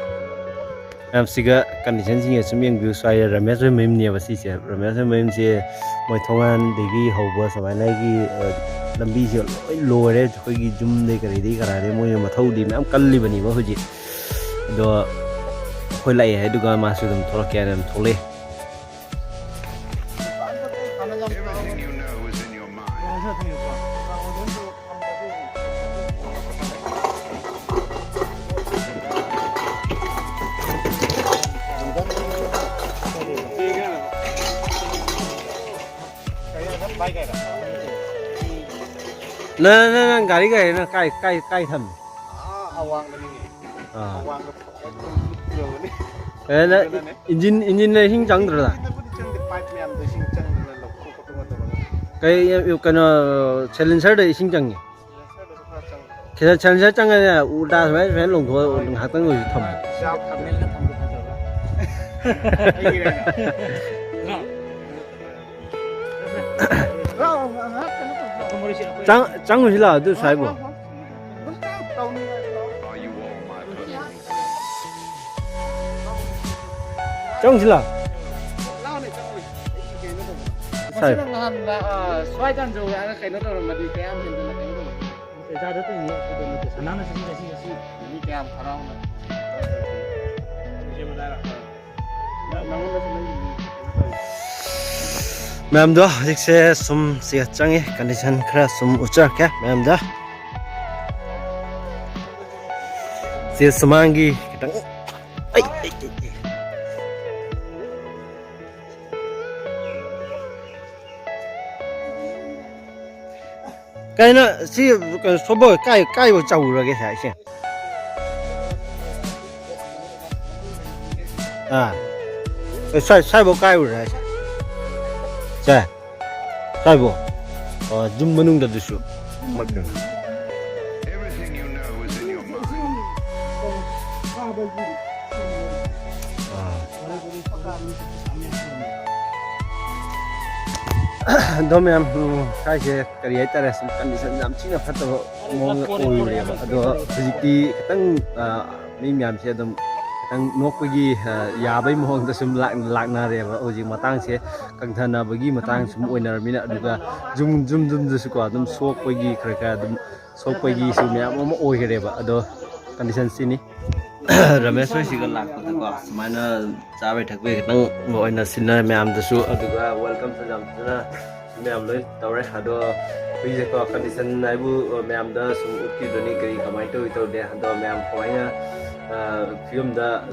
ꯃꯌꯥꯝꯁꯤꯒ ꯀꯟꯗꯤꯁꯟꯁꯤꯡꯁꯦ ꯁꯨꯝ ꯌꯦꯡꯕꯤꯌꯨ꯫ ꯁ꯭ꯋꯥꯏꯗ ꯔꯃꯦꯁ ꯍꯣꯏ ꯃꯌꯨꯝꯅꯦꯕ ꯁꯤꯁꯦ꯫ ꯔꯃꯦꯁ ꯍꯣꯏ ꯃꯌꯨꯝꯁꯦ ꯃꯣꯏ ꯊꯣꯡꯒꯥꯟꯗꯒꯤ ꯍꯧꯕ ꯁꯨꯃꯥꯏꯅꯒꯤ, ꯑ, ꯂꯝꯕꯤꯁꯦ ꯂꯣꯏ ꯂꯣꯏꯔꯦ꯫ ꯑꯩꯈꯣꯏꯒꯤ ꯌꯨꯝꯗꯩ ꯀꯔꯤꯗꯩ ꯀꯔꯥꯗꯩ ꯃꯣꯏ ꯃꯊꯧꯗꯤ ꯃꯌꯥꯝ ꯀꯜꯂꯤꯕꯅꯦꯕ ꯍꯧꯖꯤꯛ꯫ ꯑꯗꯣ ꯑꯩꯈꯣꯏ ꯂꯥꯛꯑꯦ ꯍꯥꯏꯗꯨꯒ ꯃꯥꯁꯨ ꯑꯗꯨꯝ ꯊꯣꯛꯂꯛꯀꯦ ꯍꯥꯏꯅ ꯑꯗꯨꯝ ꯊꯣꯛꯂꯛꯑꯦ꯫ Everything you know is in your mind. ꯅꯪ ꯅꯪ ꯅꯪ ꯒꯥꯔꯤ ꯒꯥꯔꯤꯅ ꯀꯥꯏ ꯀꯥꯏ ꯀꯥꯏ ꯊꯝꯃꯤ? ꯑꯥ, ꯑꯋꯥꯡꯗꯅꯤꯅꯦ꯫ ꯑꯥ꯫ ꯑꯋꯥꯡꯗ ꯌꯧꯔꯅꯤ꯫ ꯑꯦ, ꯅꯪ ꯑꯗꯨꯅꯅꯦ꯫ ꯏꯟꯖꯤꯟ, ꯏꯟꯖꯤꯟꯗ ꯏꯁꯤꯡ ꯆꯪꯗ꯭ꯔꯗ? ꯏꯟꯖꯤꯟꯗꯕꯨꯗꯤ ꯆꯪꯗꯦ, ꯄꯥꯏꯞ ꯃꯌꯥꯝꯗꯣ ꯏꯁꯤꯡ ꯆꯪꯗꯅ ꯂꯧꯊꯣꯛ ꯈꯣꯠꯇꯣꯛꯑ ꯇꯧꯔꯒ꯫ ꯀꯩ, ꯀꯩꯅꯣ, ꯁꯦꯂꯦꯟꯁꯔꯗ ꯏꯁꯤꯡ ꯆꯪꯉꯤ? ꯁꯦꯂꯦꯟꯁꯔꯗꯁꯨ ꯈꯔ ꯆꯪꯉꯤ꯫ ꯁꯦꯂꯦꯟꯁꯔ ꯆꯪꯉꯒꯅꯦ, ꯎꯜꯇꯥ ꯁꯨꯃꯥꯏꯅ, ꯁꯨꯃꯥꯏꯅ ꯂꯣꯡꯊꯣꯛꯑ ꯉꯥꯏꯍꯥꯛꯇꯪ ꯑꯣꯏꯔꯁꯨ ꯊꯝꯃꯣ꯫ ꯆꯥꯛ ꯊꯝꯃꯦꯅ ꯊꯝꯒꯦ ꯐꯖꯕ꯫ ꯑꯩꯒꯤꯅꯦ꯫ ꯆꯪ-, ꯆꯪꯉꯨꯁꯤ ꯂꯥꯛꯑꯣ, ꯑꯗꯨ ꯁ꯭ꯋꯥꯏꯕꯨ꯫ ꯆꯪꯉꯨꯁꯤ ꯂꯥꯛꯑꯣ꯫ ꯁ꯭ꯋꯥꯏ꯫ ꯃꯁꯤꯅ ꯅꯍꯥꯟ ꯂꯥ-, ꯑ, ꯁ꯭ꯋꯥꯏ ꯇꯥꯟꯖꯧ ꯍꯥꯏꯔꯒ ꯀꯩꯅꯣ ꯇꯧꯔꯝꯃꯗꯤ ꯀꯌꯥꯝ ꯍꯦꯟꯗꯅ ꯀꯩꯅꯣ ꯇꯧꯔꯝꯃꯗꯤ꯫ ꯄꯩꯁꯥꯗ ꯇꯧꯏꯅꯦ, ꯑꯗꯨꯗ ꯅꯠꯇꯦ꯫ ꯁꯅꯥꯅ ꯁꯤ, ꯁꯤ, ꯁꯤ꯫ ꯃꯤ ꯀꯌꯥꯝ ꯍꯔꯥꯎꯅ꯫ ꯃꯌꯥꯝꯗꯣ ꯍꯧꯖꯤꯛꯁꯦ ꯁꯨꯝ ꯁꯤꯗ ꯆꯪꯉꯦ, ꯀꯟꯗꯤꯁꯟ ꯈꯔ ꯁꯨꯝ ꯎꯠꯆꯔꯛꯀꯦ ꯃꯌꯥꯝꯗ꯫ ꯁꯤ ꯁꯨꯃꯥꯡꯒꯤ ꯈꯤꯇꯪ, ꯑꯩ, ꯑꯩ, ꯑꯩ, ꯑꯩ꯫ ꯀꯩꯅꯣ ꯁꯤ, ꯀꯩꯅꯣ ꯁꯣꯝꯕ ꯀꯥꯏ, ꯀꯥꯏꯕ ꯆꯧꯔꯒꯦ ꯁꯥꯏꯁꯦ? ꯑꯥ꯫ ꯑꯦ, ꯁ꯭ꯋꯥꯏ, ꯁ꯭ꯋꯥꯏꯐꯥꯎ ꯀꯥꯏꯔꯨꯔꯦ ꯍꯥꯏꯁꯦ? ꯁꯦ꯫ ꯁ꯭ꯋꯥꯏꯐꯥꯎ꯫ ꯑꯣ, ꯌꯨꯝ ꯃꯅꯨꯡꯗ ꯑꯗꯨꯁꯨ꯫ ꯑꯥ꯫ ꯑꯗꯣ ꯃꯌꯥꯝ, ꯎꯝ, ꯁ꯭ꯋꯥꯏꯁꯦ ꯀꯔꯤ ꯍꯥꯏꯇꯥꯔꯦ, ꯁꯨꯝ ꯀꯟꯗꯤꯁꯟ ꯌꯥꯝ ꯊꯤꯅ ꯐꯠꯇꯕ ꯃꯑꯣꯡꯗ ꯑꯣꯏꯔꯨꯔꯦꯕ꯫ ꯑꯗꯣ ꯍꯧꯖꯤꯛꯇꯤ ꯈꯤꯇꯪ, ꯑ, ꯃꯤ ꯃꯌꯥꯝꯁꯦ ꯑꯗꯨꯝ ꯈꯤꯇꯪ ꯅꯣꯛꯄꯒꯤ, ꯑ, ꯌꯥꯕꯩ ꯃꯑꯣꯡꯗ ꯁꯨꯝ ꯂꯥꯛ-, ꯂꯥꯛꯅꯔꯦꯕ꯫ ꯍꯧꯖꯤꯛ ꯃꯇꯥꯡꯁꯦ ꯀꯪꯊꯅꯕꯒꯤ ꯃꯇꯥꯡ ꯁꯨꯝ ꯑꯣꯏꯅꯔꯕꯅꯤꯅ, ꯑꯗꯨꯒ ꯖꯨꯝ, ꯖꯨꯝ, ꯖꯨꯝꯗꯁꯨꯀꯣ ꯑꯗꯨꯝ ꯁꯣꯛꯄꯒꯤ ꯈꯔ ꯈꯔ ꯑꯗꯨꯝ ꯁꯣꯛꯄꯒꯤꯁꯨ ꯃꯌꯥꯝ ꯑꯃ ꯑꯣꯏꯈꯔꯦꯕ꯫ ꯑꯗꯣ ꯀꯟꯗꯤꯁꯟꯁꯤꯅꯤ꯫ ꯔꯃꯦꯁ ꯍꯣꯏꯁꯤꯒ ꯂꯥꯛꯄꯗꯀꯣ ꯁꯨꯃꯥꯏꯅ ꯆꯥꯕꯩ ꯊꯛꯄꯩ ꯈꯤꯇꯪ ꯑꯣꯏꯅ ꯁꯤꯟꯅꯔꯦ ꯃꯌꯥꯝꯗꯁꯨ, ꯑꯗꯨꯒ welcome ꯁꯨ ꯌꯥꯝ ꯐꯖꯅ ꯃꯌꯥꯝ ꯂꯣꯏ ꯇꯧꯔꯦ꯫ ꯑꯗꯣ ꯍꯨꯏꯁꯦꯀꯣ ꯀꯟꯗꯤꯁꯟ ꯍꯥꯏꯕꯨ ꯃꯌꯥꯝꯗ ꯁꯨꯝ ꯎꯠꯈꯤꯕꯗꯨꯅꯤ, ꯀꯔꯤ ꯀꯃꯥꯏꯅ ꯇꯧꯏ ꯇꯧꯗꯦ꯫ ꯑꯗꯣ ꯃꯌꯥꯝ ꯀꯃꯥꯏꯅ, ꯑ, ꯐꯤꯕꯝꯗ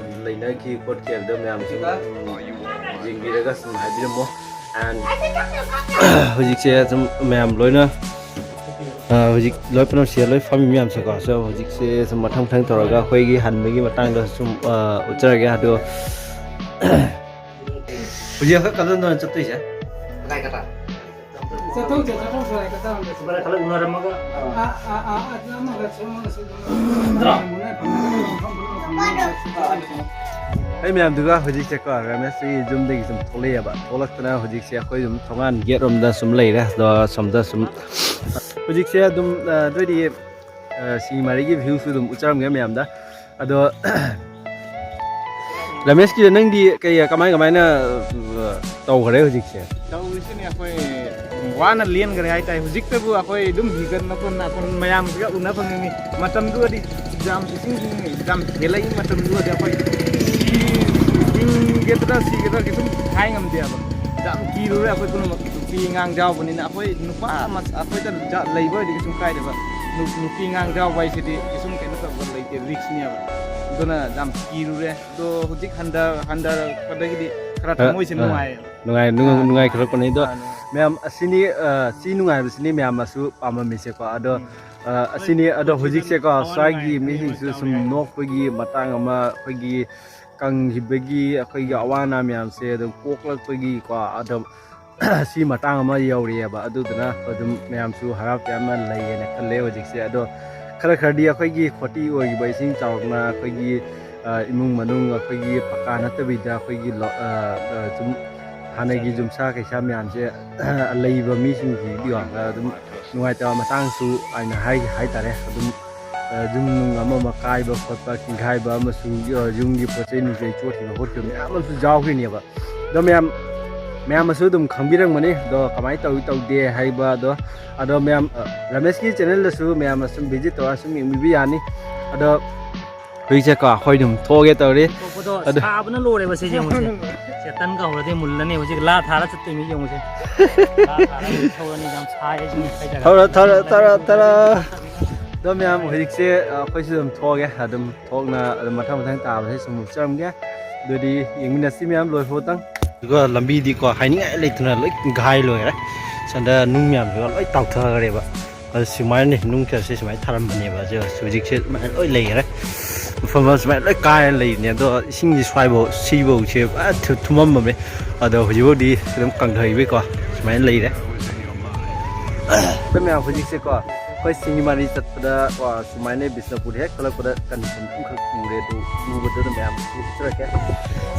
ꯂꯩꯅꯈꯤ ꯈꯣꯠꯈꯤ ꯍꯥꯏꯕꯗꯣ ꯃꯌꯥꯝ ꯁꯨꯝ, ꯎꯝ, ꯌꯦꯡꯕꯤꯔꯒ ꯁꯨꯝ ꯍꯥꯏꯕꯤꯔꯝꯃꯣ꯫ ꯍꯧꯖꯤꯛꯁꯦ ꯁꯨꯝ ꯃꯌꯥꯝ ꯂꯣꯏꯅ, ꯑ, ꯍꯧꯖꯤꯛ ꯂꯣꯏ ꯄꯨꯝꯅꯃꯛꯁꯦ ꯂꯣꯏ ꯐꯝꯃꯤ ꯃꯌꯥꯝꯁꯦꯀꯣ꯫ So, ꯍꯧꯖꯤꯛꯁꯦ ꯁꯨꯝ ꯃꯊꯪ ꯃꯊꯪ ꯇꯧꯔꯒ ꯑꯩꯈꯣꯏꯒꯤ ꯍꯟꯕꯒꯤ ꯃꯇꯥꯡꯗ ꯁꯨꯝ, ꯑ, ꯎꯠꯆꯔꯒꯦ꯫ ꯑꯗꯣ ꯍꯧꯖꯤꯛ ꯑꯩꯈꯣꯏ ꯀꯝꯗꯧꯅ ꯆꯠꯇꯣꯏꯁꯦ? ꯀꯗꯥꯏ ꯀꯗꯥꯏ? ꯆꯠꯊꯣꯛꯁꯦ, ꯆꯠꯊꯣꯛꯁꯦ, ꯍꯥꯏꯒꯦ ꯇꯧꯔꯝꯃꯦ꯫ ꯁꯨꯃꯥꯏꯅ ꯈꯔ ꯎꯅꯔꯝꯃꯒ꯫ ꯑꯥ, ꯑꯥ, ꯑꯥ, ꯑꯗꯨ ꯑꯃꯒ ꯁꯨꯝ, ꯑꯃꯒ ꯁꯨꯝ, ꯑꯗꯨꯝ ꯅꯠꯇ꯭ꯔꯣ? ꯑꯩ ꯃꯌꯥꯝꯗꯨꯒ ꯍꯧꯖꯤꯛꯁꯦꯀꯣ, ꯔꯥꯃꯦꯁꯁꯤ ꯌꯨꯝꯗꯒꯤ ꯁꯨꯝ ꯊꯣꯛꯂꯛꯑꯦꯕ꯫ ꯊꯣꯛꯂꯛꯇꯅ ꯍꯧꯖꯤꯛꯁꯦ ꯑꯩꯈꯣꯏ ꯑꯗꯨꯝ ꯊꯣꯡꯒꯥꯟ ꯒꯦꯠ ꯔꯣꯝꯗ ꯁꯨꯝ ꯂꯩꯔꯦ꯫ ꯑꯗꯣ ꯑꯁꯣꯝꯗ ꯁꯨꯝ ꯍꯧꯖꯤꯛꯁꯦ ꯑꯗꯨꯝ, ꯑ, ꯑꯗꯨꯏꯗꯤ, ꯑ, ꯁꯤꯡꯃꯥꯔꯤꯒꯤ ꯚ꯭ꯌꯨꯁꯨ ꯑꯗꯨꯝ ꯎꯠꯆꯔꯝꯒꯦ ꯃꯌꯥꯝꯗ꯫ ꯑꯗꯣ ꯔꯥꯃꯦꯁꯀꯤ, ꯅꯪꯗꯤ ꯀꯩ, ꯀꯃꯥꯏ ꯀꯃꯥꯏꯅ, ꯑ, ꯇꯧꯈ꯭ꯔꯦ ꯍꯧꯖꯤꯛꯁꯦ? ꯇꯧꯔꯤꯁꯤꯅꯦ, ꯑꯩꯈꯣꯏ ꯋꯥꯅ ꯂꯦꯟꯈ꯭ꯔꯦ ꯍꯥꯏꯇꯥꯔꯦ꯫ ꯍꯧꯖꯤꯛꯇꯕꯨ ꯑꯩꯈꯣꯏ ꯑꯗꯨꯝ ꯍꯤꯒꯠ ꯃꯈꯣꯟ ꯑꯩꯈꯣꯏ ꯃꯌꯥꯝꯁꯤꯒ ꯎꯅ ꯐꯪꯉꯤꯅꯤ꯫ ꯃꯇꯝꯗꯨꯒꯗꯤ ꯑꯦꯛꯖꯥꯝ, ꯏꯁꯤꯡ ꯏꯁꯤꯡ ꯌꯥꯝ ꯍꯦꯜꯂꯛꯏ ꯃꯇꯝꯗꯨꯒꯗꯤ ꯑꯩꯈꯣꯏ ꯁꯤ-, ꯍꯤꯡꯒꯗ꯭ꯔꯥ ꯁꯤꯒꯗ꯭ꯔꯥ ꯀꯩꯁꯨꯝ ꯍꯥꯏ ꯉꯝꯗꯦꯕ꯫ ꯌꯥꯝ ꯀꯤꯔꯨꯔꯦ ꯑꯩꯈꯣꯏ ꯄꯨꯝꯅꯃꯛ꯫ ꯅꯨꯄꯤ ꯑꯉꯥꯡ ꯌꯥꯎꯕꯅꯤꯅ ꯑꯩꯈꯣꯏ ꯅꯨꯄꯥ ꯃꯁ-, ꯑꯩꯈꯣꯏꯗ ꯖꯥꯠ ꯂꯩꯕ ꯑꯣꯏꯔꯗꯤ ꯀꯩꯁꯨꯝ ꯀꯥꯏꯗꯕ꯫ ꯅꯨ-, ꯅꯨꯄꯤ ꯑꯉꯥꯡ ꯌꯥꯎꯕ ꯍꯥꯏꯁꯤꯗꯤ ꯀꯩꯁꯨꯝ ꯀꯩꯅꯣ ꯇꯧꯕ ꯂꯩꯇꯦ, ꯔꯤꯛꯁꯅꯦꯕ꯫ ꯑꯗꯨꯅ ꯌꯥꯝ ꯀꯤꯔꯨꯔꯦ꯫ ꯑꯗꯣ ꯍꯧꯖꯤꯛ ꯍꯟꯗ-, ꯍꯟꯗꯔꯛꯄꯗꯒꯤꯗꯤ ꯈꯔ ꯈꯔ, ꯊꯃꯣꯏꯁꯦ ꯑꯥ, ꯅꯨꯡꯉꯥꯏ꯫ ꯅꯨꯡꯉꯥꯏ, ꯅꯨꯡ-, ꯑꯥ, ꯅꯨꯡꯉꯥꯏꯈꯠꯂꯛꯄꯅꯤꯗꯣ꯫ ꯑꯥ, ꯅꯨꯡꯉꯥꯏ꯫ ꯃꯌꯥꯝ ꯑꯁꯤꯅꯤ, ꯑ, ꯁꯤ ꯅꯨꯡꯉꯥꯏꯕꯁꯤꯅꯤ ꯃꯌꯥꯝꯅꯁꯨ ꯄꯥꯝꯃꯝꯃꯤꯁꯦꯀꯣ꯫ ꯑꯗꯣ, ꯎꯝ꯫ ꯑ, ꯑꯁꯤꯅꯤ꯫ ꯑꯗꯣ ꯍꯧꯖꯤꯛꯁꯦꯀꯣ, ꯊꯋꯥꯏ ꯁ꯭ꯋꯥꯏꯒꯤ ꯅꯨꯡꯉꯥꯏ, ꯃꯤꯁꯤꯡꯁꯨ ꯊꯋꯥꯏ ꯁꯨꯝ ꯌꯥꯎꯋꯦ꯫ ꯅꯣꯛꯄꯒꯤ ꯃꯇꯥꯡ ꯑꯃ, ꯑꯩꯈꯣꯏꯒꯤ ꯀꯪꯈꯤꯕꯒꯤ, ꯑꯩꯈꯣꯏꯒꯤ ꯑꯋꯥ ꯑꯅꯥ ꯃꯌꯥꯝꯁꯦ ꯑꯗꯨꯝ ꯀꯣꯛꯂꯛꯄꯒꯤꯀꯣ꯫ ꯑꯗꯣ ꯁꯤ ꯃꯇꯥꯡ ꯑꯃ ꯌꯧꯔꯛꯑꯦꯕ꯫ ꯑꯗꯨꯗꯨꯅ ꯑꯗꯨꯝ ꯃꯌꯥꯝꯁꯨ ꯍꯔꯥꯎ ꯇꯌꯥꯝꯅ ꯂꯩꯌꯦꯅ ꯈꯜꯂꯦ ꯍꯧꯖꯤꯛꯁꯦ꯫ ꯑꯗꯣ ꯈꯔ ꯈꯔꯗꯤ ꯑꯩꯈꯣꯏꯒꯤ ꯈꯣꯇꯤ ꯑꯣꯏꯈꯤꯕ ꯏꯁꯤꯡ ꯆꯥꯎꯔꯛꯅ ꯑꯩꯈꯣꯏꯒꯤ, ꯑ, ꯏꯃꯨꯡ ꯃꯅꯨꯡ ꯑꯩꯈꯣꯏꯒꯤ ꯄꯀꯥ ꯅꯠꯇꯕꯤꯗ ꯑꯩꯈꯣꯏꯒꯤ ꯂꯣ-, ꯑ, ꯑ, ꯁꯨꯝ ꯍꯥꯟꯅꯒꯤ ꯌꯨꯝꯁꯥ ꯀꯩꯁꯥ ꯃꯌꯥꯝꯁꯦ ꯂꯩꯕ ꯃꯤꯁꯤꯡꯁꯤꯗꯤ ꯑꯗꯨꯝ ꯅꯨꯡꯉꯥꯏꯇꯕ ꯃꯇꯥꯡꯁꯨ ꯑꯩꯅ ꯍꯥꯏ-, ꯍꯥꯏꯇꯥꯔꯦ꯫ ꯑꯗꯨꯝ ꯑ, ꯌꯨꯝ ꯅꯨꯡ ꯑꯃ ꯑꯃ ꯀꯥꯏꯕ ꯈꯣꯠꯄ, ꯀꯤꯡꯈꯥꯏꯕ ꯑꯃꯁꯨꯡ, ꯑ, ꯌꯨꯝꯒꯤ ꯄꯣꯠ ꯆꯩ ꯅꯨꯡꯆꯩ ꯆꯣꯠꯈꯤꯕ ꯈꯣꯠꯈꯤꯕ ꯃꯌꯥꯝ ꯑꯃꯁꯨ ꯌꯥꯎꯈ꯭ꯔꯤꯅꯦꯕ꯫ ꯑꯗꯣ ꯃꯌꯥꯝ, ꯃꯌꯥꯝꯅꯁꯨ ꯑꯗꯨꯝ ꯈꯪꯕꯤꯔꯝꯒꯅꯤ꯫ ꯑꯗꯣ ꯀꯃꯥꯏꯅ ꯇꯧꯏ ꯇꯧꯗꯦ ꯍꯥꯏꯕ ꯑꯗꯣ, ꯑꯗꯣ ꯃꯌꯥꯝ, ꯑ, ꯔꯥꯃꯦꯁꯀꯤ channelꯗꯁꯨ ꯃꯌꯥꯝꯅ ꯁꯨꯝ visit ꯇꯧꯔꯒ ꯁꯨꯝ ꯌꯦꯡꯕꯤꯕ ꯌꯥꯅꯤ꯫ ꯑꯗꯣ ꯍꯧꯖꯤꯛꯁꯦꯀꯣ ꯑꯩꯈꯣꯏ ꯑꯗꯨꯝ ꯊꯣꯛꯑꯒꯦ ꯇꯧꯔꯤ꯫ ꯊꯣꯛꯄꯗꯣ ꯑꯗꯣ ꯁꯥꯕꯅ ꯂꯣꯏꯔꯦꯕ ꯁꯤ ꯌꯦꯡꯉꯨꯁꯦ꯫ ꯁꯦ ꯇꯟꯒ ꯍꯧꯔꯗꯤ ꯃꯨꯜꯂꯅꯤ꯫ ꯍꯧꯖꯤꯛ ꯂꯥ ꯊꯥꯔ ꯆꯠꯇꯣꯏꯅꯤ ꯌꯦꯡꯉꯨꯁꯦ꯫ ꯂꯥ ꯊꯥꯔ ꯊꯧꯔꯅꯤ, ꯌꯥꯝ ꯁꯥꯏ ꯁꯤꯅꯤ ꯍꯥꯏꯇꯥꯔꯦ꯫ ꯊꯧꯔꯣ, ꯊꯧꯔꯣ, ꯊꯧꯔꯣ, ꯊꯧꯔꯣ꯫ ꯑꯗꯣ ꯃꯌꯥꯝ ꯍꯧꯖꯤꯛꯁꯦ, ꯑ, ꯑꯩꯈꯣꯏꯁꯨ ꯑꯗꯨꯝ ꯊꯣꯛꯑꯒꯦ꯫ ꯑꯗꯨꯝ ꯊꯣꯛꯅ ꯑꯗꯨꯝ ꯃꯊꯪ ꯃꯊꯪ ꯇꯥꯕꯁꯦ ꯁꯨꯝ ꯎꯠꯆꯔꯝꯒꯦ꯫ ꯑꯗꯨꯗꯤ ꯌꯦꯡꯃꯤꯟꯅꯁꯤ ꯃꯌꯥꯝ ꯂꯣꯏꯐꯥꯎꯇꯪ꯫ ꯑꯗꯨꯒ ꯂꯝꯕꯤꯗꯤꯀꯣ ꯍꯥꯏꯅꯤꯡꯉꯥꯏ ꯂꯩꯇꯅ ꯂꯣꯏ ꯒꯥꯏ ꯂꯣꯏꯔꯦ꯫ ꯁꯣꯝꯗ ꯅꯨꯡ ꯃꯌꯥꯝꯁꯤꯒ ꯂꯣꯏ ꯇꯥꯎꯊꯈ꯭ꯔꯦꯕ꯫ ꯑꯗꯨ ꯁꯨꯃꯥꯏꯅ ꯅꯨꯡ ꯀꯌꯥꯁꯦ ꯁꯨꯃꯥꯏꯅ ꯊꯥꯔꯝꯕꯅꯦꯕ꯫ ꯑꯗꯣ ꯍꯧꯖꯤꯛꯁꯦ ꯁꯨꯃꯥꯏꯅ ꯂꯣꯏ ꯂꯩꯈ꯭ꯔꯦ꯫ ꯃꯐꯝ ꯑꯃ ꯁꯨꯃꯥꯏꯅ ꯂꯣꯏ ꯀꯥꯏꯔ ꯂꯩꯕꯅꯦ꯫ ꯑꯗꯣ ꯏꯁꯤꯡꯁꯦ ꯁ꯭ꯋꯥꯏꯐꯥꯎ, ꯁꯤꯐꯧꯁꯦ ꯄꯨꯔꯥ ꯊꯨ-, ꯊꯨꯝꯃꯝꯃꯕꯅꯦ꯫ ꯑꯗꯣ ꯍꯧꯖꯤꯛꯐꯥꯎꯗꯤ ꯑꯗꯨꯝ ꯀꯪꯊꯈꯤꯕꯩꯀꯣ ꯁꯨꯃꯥꯏꯅ ꯂꯩꯔꯦ꯫ ꯑꯩꯈꯣꯏ ꯃꯌꯥꯝ ꯍꯧꯖꯤꯛꯁꯦꯀꯣ, ꯑꯩꯈꯣꯏ ꯁꯤꯡꯖꯃꯥꯔꯤ ꯆꯠꯄꯗ ꯀꯣ, ꯁꯨꯃꯥꯏꯅ ꯕꯤꯁꯅꯨꯄꯨꯔ ꯍꯦꯛ ꯊꯣꯛꯂꯛꯄꯗ ꯀꯟꯗꯤꯁꯟ ꯑꯃꯈꯛ ꯎꯔꯦ꯫ ꯑꯗꯨ ꯎꯕꯗꯨꯗ ꯃꯌꯥꯝ ꯎꯠꯆꯔꯛꯀꯦ꯫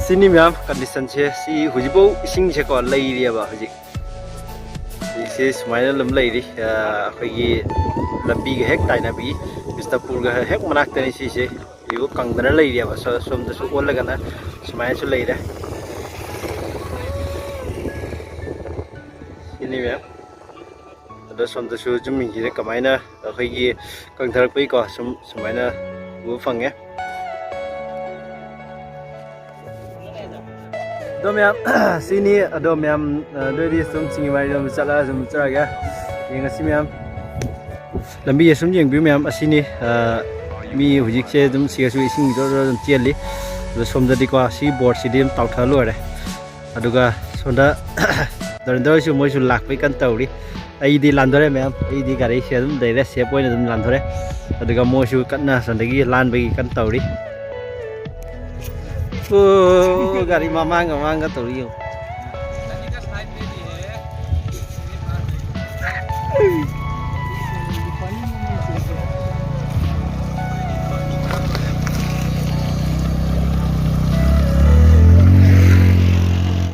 ꯁꯤꯅꯤ ꯃꯌꯥꯝ ꯀꯟꯗꯤꯁꯟꯁꯦ꯫ ꯁꯤ ꯍꯧꯖꯤꯛꯐꯥꯎ ꯏꯁꯤꯡꯁꯦꯀꯣ ꯂꯩꯔꯤꯑꯕ ꯍꯧꯖꯤꯛ꯫ ꯁꯤ ꯁꯨꯃꯥꯏꯅ ꯑꯗꯨꯝ ꯂꯩꯔꯤ꯫ ꯑ, ꯑꯩꯈꯣꯏꯒꯤ ꯂꯝꯕꯤꯒ ꯍꯦꯛ ꯇꯥꯏꯅꯕꯤ, ꯕꯤꯁꯅꯨꯄꯨꯔꯒ ꯍꯦꯛ ꯃꯅꯥꯛꯇꯅꯤ ꯁꯤꯁꯦ꯫ ꯏꯕꯨ ꯀꯪꯗꯅ ꯂꯩꯔꯤꯑꯕ꯫ ꯁꯣ-, ꯁꯣꯝꯗꯁꯨ ꯑꯣꯜꯂꯒꯅ ꯁꯨꯃꯥꯏꯅꯁꯨ ꯂꯩꯔꯦ꯫ ꯁꯤꯅꯤ ꯃꯌꯥꯝ꯫ ꯑꯗꯣ ꯁꯣꯝꯗꯁꯨ ꯌꯨꯝꯁꯤꯡꯁꯤꯗ ꯀꯃꯥꯏꯅ ꯑꯩꯈꯣꯏꯒꯤ ꯀꯪꯊꯔꯛꯄꯒꯤꯀꯣ ꯁꯨꯝ ꯁꯨꯃꯥꯏꯅ ꯎꯕ ꯐꯪꯉꯦ꯫ ꯑꯗꯣ ꯃꯌꯥꯝ, ꯁꯤꯅꯤ꯫ ꯑꯗꯣ ꯃꯌꯥꯝ, ꯑ, ꯑꯗꯨꯑꯣꯏꯗꯤ ꯁꯨꯝ ꯁꯤꯡꯒꯤ ꯋꯥꯔꯤꯗꯣ ꯑꯗꯨꯝ ꯆꯠꯂꯒ ꯁꯨꯝ ꯆꯠꯆꯔꯒꯦ꯫ ꯌꯦꯡꯉꯁꯤ ꯃꯌꯥꯝ꯫ ꯂꯝꯕꯤ ꯑꯁꯨꯝ ꯌꯦꯡꯕꯤꯌꯨ ꯃꯌꯥꯝ, ꯑꯁꯤꯅꯤ꯫ ꯑ, ꯃꯤ ꯍꯧꯖꯤꯛꯁꯦ ꯑꯗꯨꯝ ꯁꯤꯒꯁꯨ ꯏꯁꯤꯡ ꯖꯣꯔ ꯖꯣꯔ ꯑꯗꯨꯝ ꯆꯦꯜꯂꯤ꯫ ꯑꯗꯣ ꯁꯣꯝꯗꯗꯤꯀꯣ ꯁꯤ ꯕꯣꯠꯁꯤꯗꯤ ꯑꯗꯨꯝ ꯇꯥꯎꯊ ꯂꯣꯏꯔꯦ꯫ ꯑꯗꯨꯒ ꯁꯣꯝꯗ ꯗꯣꯔꯦꯟꯗ꯭ꯔ ꯍꯣꯏꯁꯨ ꯃꯣꯏꯁꯨ ꯂꯥꯛꯄꯩ ꯀꯟꯅ ꯇꯧꯔꯤ꯫ ꯑꯩꯗꯤ ꯂꯥꯟꯗꯣꯔꯦ ꯃꯌꯥꯝ, ꯑꯩꯗꯤ ꯒꯥꯔꯤꯁꯦ ꯑꯗꯨꯝ ꯂꯩꯔꯦ, ꯁꯦꯞ ꯑꯣꯏꯅ ꯑꯗꯨꯝ ꯂꯥꯟꯗꯣꯔꯦ꯫ ꯑꯗꯨꯒ ꯃꯣꯏꯁꯨ ꯀꯟꯅ ꯁꯣꯝꯗꯒꯤ ꯂꯥꯟꯕꯒꯤ ꯀꯟꯅ ꯇꯧꯔꯤ꯫ ꯑꯣ, ꯒꯥꯔꯤ ꯃꯃꯥꯡꯒ ꯃꯃꯥꯡꯒ ꯇꯧꯔꯤ ꯌꯦꯡꯉꯨ꯫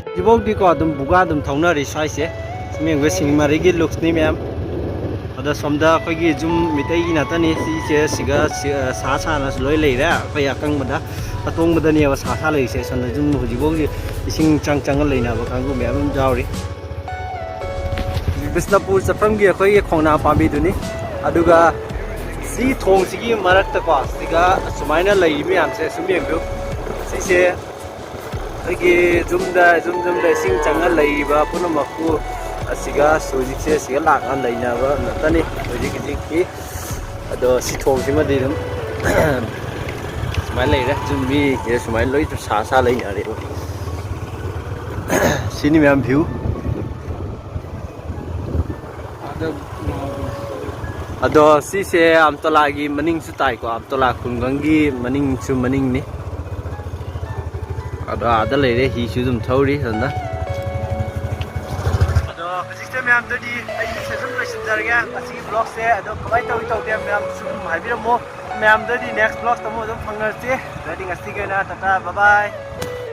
ꯍꯧꯖꯤꯛꯐꯥꯎꯗꯤꯀꯣ ꯑꯗꯨꯝ ꯕꯨꯒꯥ ꯑꯗꯨꯝ ꯊꯧꯅꯔꯤ ꯁ꯭ꯋꯥꯏꯁꯦ꯫ ꯁꯤꯃꯦꯡꯕ ꯁꯤꯡꯃꯥꯔꯤꯒꯤ ꯂꯨꯛꯁꯅꯤ ꯃꯌꯥꯝ꯫ ꯑꯗ ꯁꯣꯝꯗ ꯑꯩꯈꯣꯏꯒꯤ ꯌꯨꯝ ꯃꯤꯇꯩꯒꯤ ꯉꯥꯛꯇꯅꯤ꯫ ꯁꯤꯁꯦ ꯁꯤꯒ ꯁꯤ-, ꯁꯥ ꯁꯥꯅꯁꯨ ꯂꯣꯏ ꯂꯩꯔꯦ꯫ ꯑꯩꯈꯣꯏ ꯑꯀꯪꯕꯗ, ꯑꯇꯣꯡꯕꯗꯅꯦꯕ ꯁꯥ ꯁꯥ ꯂꯩꯔꯤꯁꯦ꯫ ꯁꯣꯝꯗ ꯌꯨꯝ ꯍꯧꯖꯤꯛꯐꯥꯎꯒꯤ ꯏꯁꯤꯡ ꯆꯪ ꯆꯪꯉ ꯂꯩꯅꯕ ꯀꯥꯡꯕꯨ ꯃꯌꯥꯝ ꯑꯃ ꯌꯥꯎꯔꯤ꯫ ꯕꯤꯁꯅꯨꯄꯨꯔ ꯆꯠꯐꯝꯒꯤ ꯑꯩꯈꯣꯏꯒꯤ ꯈꯣꯡꯅꯥꯡ ꯄꯥꯝꯕꯤꯗꯨꯅꯤ꯫ ꯑꯗꯨꯒ ꯁꯤ ꯊꯣꯡꯁꯤꯒꯤ ꯃꯔꯛꯇꯀꯣ ꯁꯤꯒ ꯁꯨꯃꯥꯏꯅ ꯂꯩꯔꯤ ꯃꯌꯥꯝꯁꯦ ꯁꯨꯝ ꯌꯦꯡꯕꯤꯌꯨ꯫ ꯁꯤꯁꯦ ꯑꯩꯈꯣꯏꯒꯤ ꯌꯨꯝꯗ, ꯌꯨꯝ ꯌꯨꯝꯗ ꯏꯁꯤꯡ ꯆꯪꯉ ꯂꯩꯔꯤꯕ ꯄꯨꯝꯅꯃꯛꯄꯨ ꯑꯁꯤꯒ ꯍꯧꯖꯤꯛꯁꯦ ꯁꯤꯒ ꯂꯥꯛꯑ ꯂꯩꯅꯕ ꯉꯥꯛꯇꯅꯤ ꯍꯧꯖꯤꯛ ꯍꯧꯖꯤꯛꯀꯤ꯫ ꯑꯗꯣ ꯁꯤ ꯊꯣꯡꯁꯤꯃꯗꯤ ꯑꯗꯨꯝ ꯁꯨꯃꯥꯏꯅ ꯂꯩꯔꯦ꯫ ꯌꯨꯝ ꯃꯤꯁꯦ ꯁꯨꯃꯥꯏꯅ ꯂꯣꯏ ꯁꯥ ꯁꯥ ꯂꯩꯅꯔꯦꯕ꯫ ꯁꯤꯅꯤ ꯃꯌꯥꯝ view꯫ ꯑꯗꯣ ꯁꯤꯁꯦ ꯑꯝꯇꯣꯂꯥꯒꯤ ꯃꯅꯤꯡꯁꯨ ꯇꯥꯏꯀꯣ, ꯑꯝꯇꯣꯂꯥ ꯈꯨꯡꯒꯪꯒꯤ ꯃꯅꯤꯡꯁꯨ ꯃꯅꯤꯡꯅꯤ꯫ ꯑꯗꯣ ꯑꯥꯗ ꯂꯩꯔꯦ, ꯍꯤꯁꯨ ꯑꯗꯨꯝ ꯊꯧꯔꯤ ꯁꯣꯝꯗ꯫ ꯑꯗꯣ ꯍꯧꯖꯤꯛꯁꯦ ꯃꯌꯥꯝꯗꯗꯤ ꯑꯩꯒꯤ session ꯂꯣꯏꯁꯤꯟꯖꯔꯒꯦ꯫ ꯉꯁꯤꯒꯤ vlogꯁꯦ ꯑꯗꯣ ꯀꯃꯥꯏꯅ ꯇꯧꯏ ꯇꯧꯗꯦ ꯃꯌꯥꯝ ꯁꯨꯝ ꯍꯥꯏꯕꯤꯔꯝꯃꯣ꯫ ꯃꯌꯥꯝꯗꯗꯤ next vlogꯇ ꯑꯃꯨꯛ ꯑꯗꯨꯝ ꯐꯪꯅꯔꯁꯤ꯫ ꯑꯗꯨꯗꯤ ꯉꯁꯤꯒꯤ ꯑꯣꯏꯅ ꯇꯥꯇꯥ, bye bye꯫